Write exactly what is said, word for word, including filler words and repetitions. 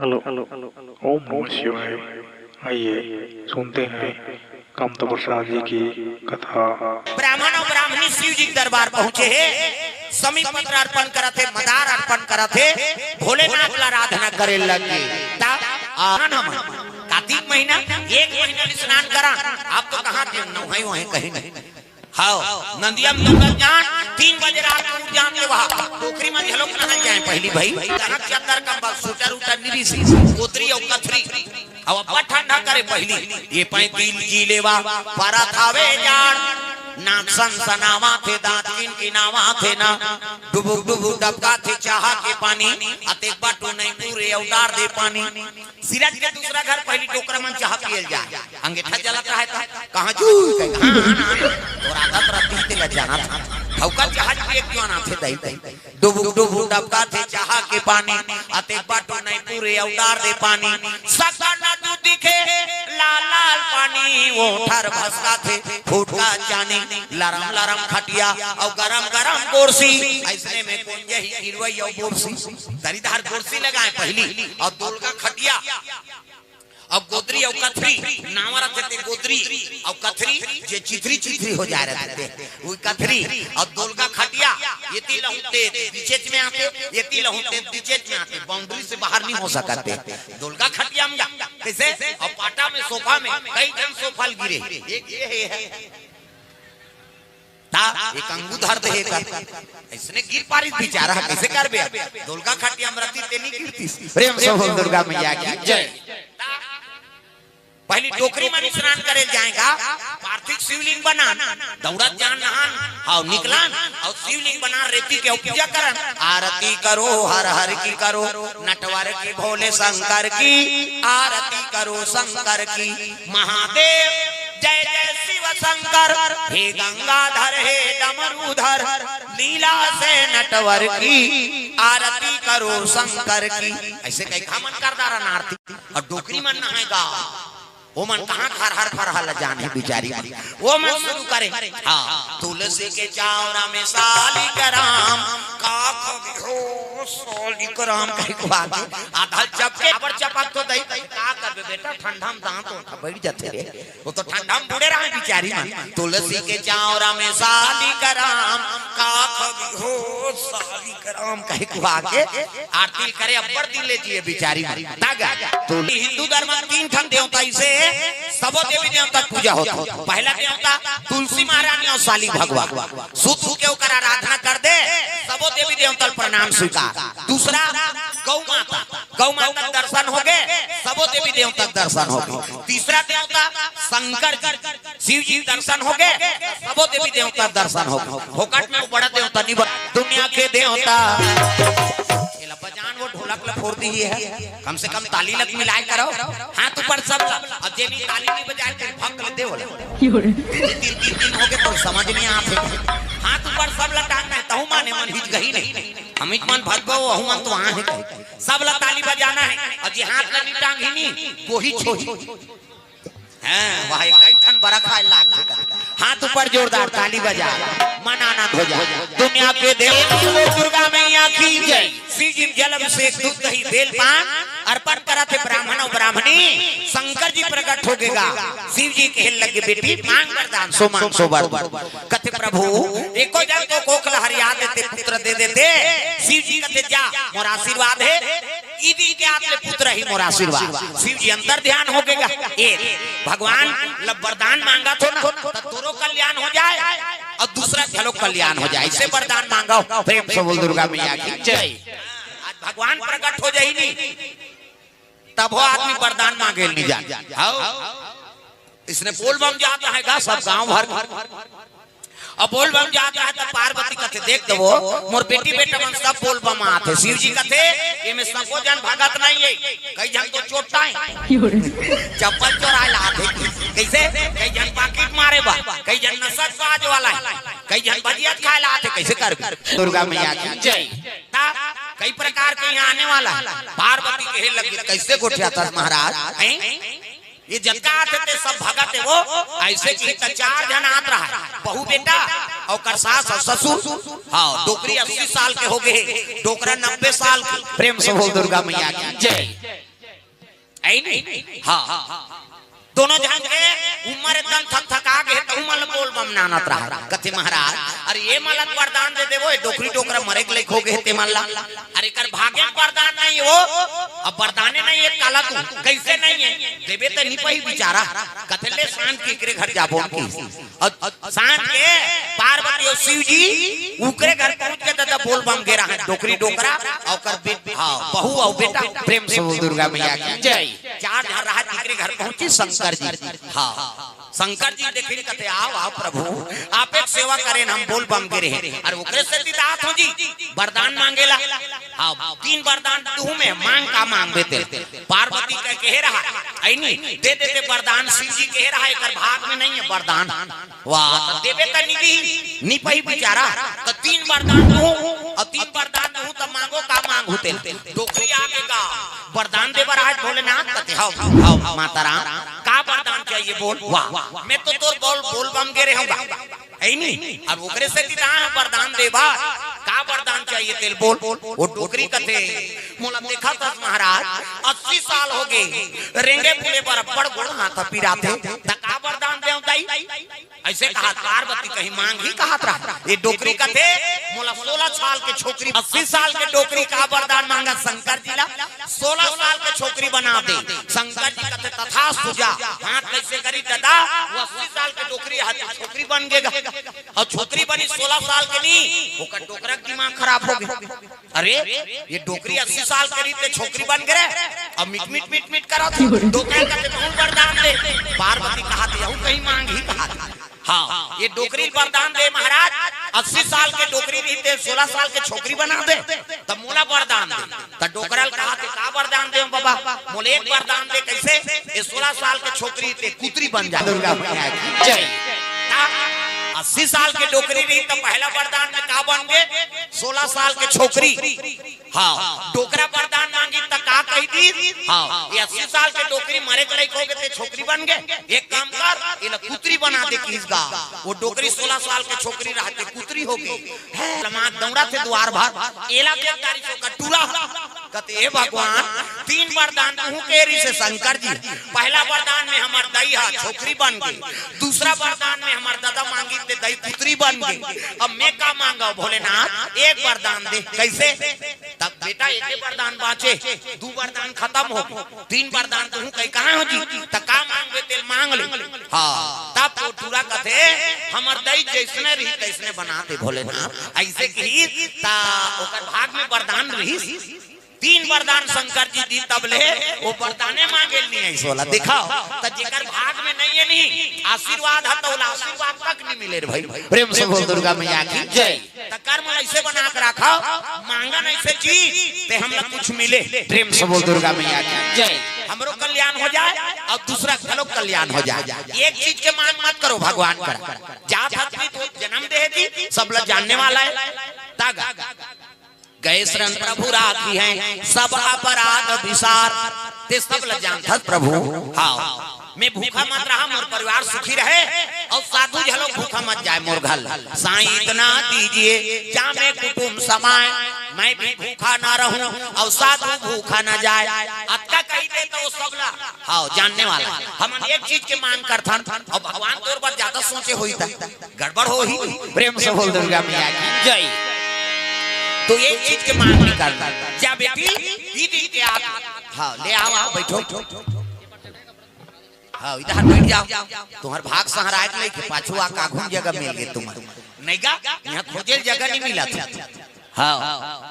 Hello. ओम नमः शिवाय। आइए, सुनते हैं कामता प्रसाद जी की कथा। ब्राह्मण और ब्राह्मणी शिव जी के दरबार पहुंचे हैं, समी पत्र अर्पण करत हे, मदार अर्पण करत हे, भोलेनाथ ला आराधना करे लगे। ता आन हमन कार्तिक महीना, एक महीना ले स्नान करा, आप तो कहाँ थे, नहाई वहीं कहीं नहीं। हाव, नदिया में तो जान, तीन बजे रात को उठ जान के वहाँ, टोकरी में झलक नहाय जाए पहली भाई, कहाँ चद्दर कंबल, सूटर उटर निरी से, गोदरी और कथरी, अब अब्बड़ ठंडा करे पहली, ये पैंतीस जी लेवा, परत हवे जाड़, नाक सनसनावा थे, दांत किनकिनावा थे ना, डुबुक डुबुक डबका थे चाहा के पानी, अतेक बाटू नहीं पूरे अवतार दे पानी। सिरज के दूसरा घर पहली टोकरा मन चाहा पियल जाए, अंगेठा जलत रहे तो कहाँ जू कहे, हाँ, हाँ, हाँ, तोर आदत रहती तेला जाना था, ठौका चाहा पिए क्यों ना थे दई दई। डुबुक डुबुक डबका थे चाहा के पानी, अतेक बाटू नहीं पूरे अवतार दे पानी। सकन तू दिखे लाल लाल पानी, वो ठर भसका थे फुटका चानी। लरम लरम खटिया और गरम गरम गोरसी, ऐसने में कोन जही गिरवई और बोरसी। दरीदार गोरसी लगाए पहली और दोलगा खटिया। अब गोदरी अउ कथरी, नावा रथे ते गोदरी अउ कथरी, जे चिथरी चिथरी हो जाए रथे ते, वो कथरी। अउ दोलगा खटिया, एती लहूं ते बीचेच में आते, एती लहूं ते बीचेच में आते, बाउंड्री से बाहर नहीं हो सकते। दोलगा खटिया में जा, कैसे? अउ पाटा में, सोफा में, कई झन सोफा ल गिरे, एक ये है, ता एक अंगू धर दे हे कर। अइसने गिर पारिस बिचारा, कइसे करबे? दोलगा खटिया म रतिस ते नी गिरतिस। प्रेम से बोल दुर्गा मैया की जय। पहली टोकरी मन स्नान करे जाएगा, पार्थिव शिवलिंग बनान, दौड़त जान नहान, हाव निकलान, अउ शिवलिंग बनान रेती के अउ पूजा करन। आरती करो हर हर की करो, नटवर की भोले शंकर की, आरती करो शंकर की। महादेव जय जय शिव शंकर, हे गंगाधर हे डमरूधर, लीला से नटवर की, आरती करो शंकर की। अइसे कई घा मन कर डारन आरती, अउ डोकरी मन नहाय गा, वो मन कहाँ खरहर फरहर ल जाने बिचारी मन, वो मन शुरू करे। हाँ, तुलसी के चावरा में सालिक राम, का कवि हो सालिक राम कहि के बात, आधा चपके, अबर चपक तो दई, का करबे बेटा, ठंडा में दांत ओंठा बैठ जाथे रे। वो तो ठंडा में बूड़े रहे बिचारी मन। तुलसी के चावरा में सालिक राम, का कवि हो सालिक राम कहि के आके आरती करे, अब्बड़ दिल ले जिए बिचारी मन। तग तो हिंदू धर्म में तीन ठन देवता, इसे सबो देवी देवता के पूजा होथे। पहला देवता तुलसी महारानी अउ सालिक भगवान। सुत के ओकर आराधना कर दे, सबो देवी देवता ल प्रणाम स्वीकार। दूसरा गौ माता, गौ माता के दर्शन होगे, सबो देवी देवता के दर्शन होगे। तीसरा देवता शंकर जी, शिव जी के दर्शन होगे, सबो देवी देवता के दर्शन होगे। फोकट में वो बड़ा देवता नहीं बन, दुनिया के देवता। एला बजान वो ढोलक ला फोड़ दी है, कम से कम ताली लग मिलाए करो। हाथ ऊपर सब ला, अब जे नहीं ताली नहीं बजाए तो भक ले दे बोले। तीन तीन तीन तीन होगे तो समझ नहीं आते। हाथ ऊपर सब ला टांगना है, तहु माने मन हिच गही नहीं। हम हिच मन भगबो, वहु मन तो वहाँ है। सब ला ताली बजाना है, और जे हाथ ला नहीं टांगी नहीं, वो ही छोही। हाँ, वहाँ एक कई ठन बरखा लागथे। हाथ ऊपर जोरदार ताली बजा, मन आनंद हो जाए। दुनिया के देव दुर्गा मैया की जय। शिव जी जल अभिषेक दूध दही बेल पान अर्पण करत हे ब्राह्मण अउ ब्राह्मणी। शंकर जी प्रकट होगे गा। शिव जी कहे लगे, बेटी मांग वरदान, सो मांग सो वर। कथे प्रभु, एको जन तो कोख ल हरिया देते, पुत्र दे देते। शिव जी कथे जा, मोर आशीर्वाद हे, इदी के आत ले पुत्र ही मोर आशीर्वाद। शिव जी अंतर ध्यान होगे गा। ए भगवान ल वरदान मांगत हो ना, त तोरो कल्याण हो जाए अउ दूसरा घलो कल्याण हो जाए, इसे वरदान मांगो। प्रेम से बोल दुर्गा मैया की जय। आज भगवान प्रकट हो जाही नी, तब वो आदमी वरदान मांगे नहीं जाए। हाव, इसने बोल बम जाता है गा सब गांव भर। अब बोल बम जाता है तो पार्वती कथे, देख दो, मोर बेटी बेटा मन सब बोल बम आथे। शिव जी कथे, एमे सबो जन भगत नहीं है, कई जन तो चोट्टा है, चप्पल चोराए ला आथे। कैसे? कई जन पाकिट मारे बा, कई जन नशा बाज वाला है, कई जन भजिया खाए ला आथे। कैसे करबे? दुर्गा मैया की जय। ता कई प्रकार के यहाँ आने वाला है। पार्वती कहे लगे, कैसे गोठियाथस महाराज? हैं? ये जतका आथे ते सब भगत हे वो, अइसे कि त चार झन आत रहा, बहू बेटा, अउ ओकर सास अउ ससुर। हाँ, डोकरी अस्सी साल के होगे हे, डोकरा नब्बे साल के। प्रेम से बोल दुर्गा मैया की जय। ए नहीं? हाँ, हाँ, हाँ। दोनों झन के उमर एकदम थकथका गे हे, त उमन ल बोल बम नानत रहय। कथे महाराज, अरे ये मन ल वरदान दे देबो, ये डोकरी डोकरा मरे के लइक हो गे हे ते मन ल। अरे एकर भागे म वरदान नहीं हे वो, अब वरदाने नहीं हे काला तू, कइसे नहीं हे? देबे त नि पाही बिचारा। कथे ले सांझ के एकरे घर जाबो कि। अउ सांझ के पार्वती अउ शिव जी ओकरे घर पहुंच के ददा बोल बम गे रहय, डोकरी डोकरा अउ ओकर बे-, हाँ, बहू अउ बेटा। प्रेम से बोल दुर्गा मैया की जय। चार झन रहय, एकरे घर पहुंची शंकर जी। हाँ, शंकर जी देखिन कथे, "आओ, आओ प्रभु, आप एक सेवा करेन, हम बोल बम गे रहेन।" अरे ओकरे सेती त आत हों जी, वरदान मांगे ला। हाँ, तीन वरदान दूहूं मैं, मांग का मांगबे तेला। पार्वती कहे, कहे रहय, ए नहीं, दे देते वरदान, शिव जी कहे रहय, एकर भाग में नहीं हे वरदान। वाह, त देबे त नि दिही, नि पाही बिचारा। त तीन वरदान दूहूं, अउ तीन वरदान दूहूं त मांगो का मांगहू तेला। डोकरी आगे गा, वरदान दे बर आय भोलेनाथ, कथे, "हव, हव, माता राम, का वरदान चाहिए बोल।" वाह, मैं तो तोर बोल, बोल बम गे रहेंव गा। ए नहीं, अब ओकरे सेती त आय हंव वरदान दे बर, का वरदान चाहिए तेला बोल। वो डोकरी कथे, "मोला देखत हस महाराज, अस्सी साल हो गे, रेंगे बुले बर अब्बड़ गोड़ हाथ पिराथे, त का वरदान देंव दाई?" अइसे कहत पार्वती कहीं मांगही कहत रहय। ये डोकरी कथे, "मोला सोलह साल के छोकरी, अस्सी साल के डोकरी का वरदान मांगत शंकर जी ला, सोलह साल के छोकरी बना दे।" शंकर जी कथे, "तथास्तु, जा।" हाथ कइसे करिस ददा, वो अस्सी साल के डोकरी हा छोकरी बन गे गा। अउ छोकरी बनिस सोलह साल के नहीं, ओकर डोकरा के दिमाग खराब हो गे। अरे, ये डोकरी अस्सी साल के रहिस ते छोकरी बन गे रे, अउ मिट मिट मिट मिट करत हे। डोकरा कथे, "तहूं वरदान दे।" पार्वती कहत, "यहू कहीं मांगही कहत।" हाँ, ये डोकरी ल वरदान दे महाराज, अस्सी साल के डोकरी रहिस ते सोलह साल के छोकरी बना दे, त मोला वरदान दे। त डोकरा ल कहत हे, "का वरदान देंव बबा?" "मोला एक वरदान दे।" "कइसे?" "ये सोलह साल के छोकरी ते कुतरी बन जा।" दुर्गा मैया की जय। त अस्सी साल के डोकरी रहिस त पहला वरदान में का बन गे? सोलह साल के छोकरी। हाँ, डोकरा वरदान मांगिस त का कहि दिस? हाँ, ये अस्सी साल के डोकरी मरे के लइक हो गे ते छोकरी बन गे। एक काम कर, एला कुतरी बना दे किहिस गा। वो डोकरी सोलह साल के छोकरी रहत हे कुतरी हो गे। हे, लमात दौड़त हे दुवार भर, एला के तारी सो का टूरा। कथे, "हे भगवान, तीन वरदान दूहूं कहे रहिस हे शंकर जी। पहला वरदान में हमर दई हा छोकरी बन गे, दूसरा वरदान में हमर ददा मांगिस ते दई कुतरी बन गे। अब मैं का मांगंव भोलेनाथ, एक वरदान दे।" कइसे? तब बेटा एके वरदान बांचे, दू वरदान खतम हो गे, तीन वरदान दूहूं कहे, "कहां हो जी?" "त का मांगबे तेला मांग ले।" हाँ, तब तो टूरा कथे, "हमर दई जइसने रहिस तइसने बना दे भोलेनाथ।" अइसे किहिस त ओकर भाग में वरदान रहिस। तीन वरदान शंकर जी दिस तब ले वो वरदाने मांगे ल नि आइस ओला। देखव, त जेकर भाग में नहीं हे नहीं, आशीर्वाद हे त ओला आशीर्वाद तक नि मिले रे भाई। प्रेम से बोल दुर्गा मैया की जय। त कर्म अइसे बना के रखव, मांगन अइसे चीज, ते हमला कुछ मिले। प्रेम से बोल दुर्गा मैया की जय। हमरो कल्याण हो जाय अउ दूसरा घलो कल्याण हो जाय। एक चीज के मांग मत करो भगवान करा। जात हत भी तो जनम दे हे जी, सब ला जानने वाला हे। तागा गए शरण प्रभु राखिहैं, सब अपराध बिसार। ते सब ल जानथस प्रभु। हाँ, मैं भूखा मत रहा, मोर परिवार सुखी रहे, अउ साधु झलो भूखा मत जाय मोर घर। साईं इतना दीजिए, जामे कुटुम समाय, मैं भी भूखा ना रहूं, अउ साधु भूखा ना जाय। अतका कहि दे त ओ सब ला, हाँ, जानने वाला। हमन एक चीज के मांग करथन, अउ भगवान तोर बर जादा सोचे होही त गड़बड़ होही। प्रेम से बोल दुर्गा मैया की जय। तो एक चीज के मांग नि करना। जा बेटी, ई दिन के आप, हाँ, ले आओ, आओ, बैठो। हाँ, इधर बैठ जाओ। तुम्हर भाग सहराय के लइके पाछू आ का घूम जगह मिल गे तुम्हर। नहीं गा, इहां खोजे ल जगह नि मिलत हे। हाँ।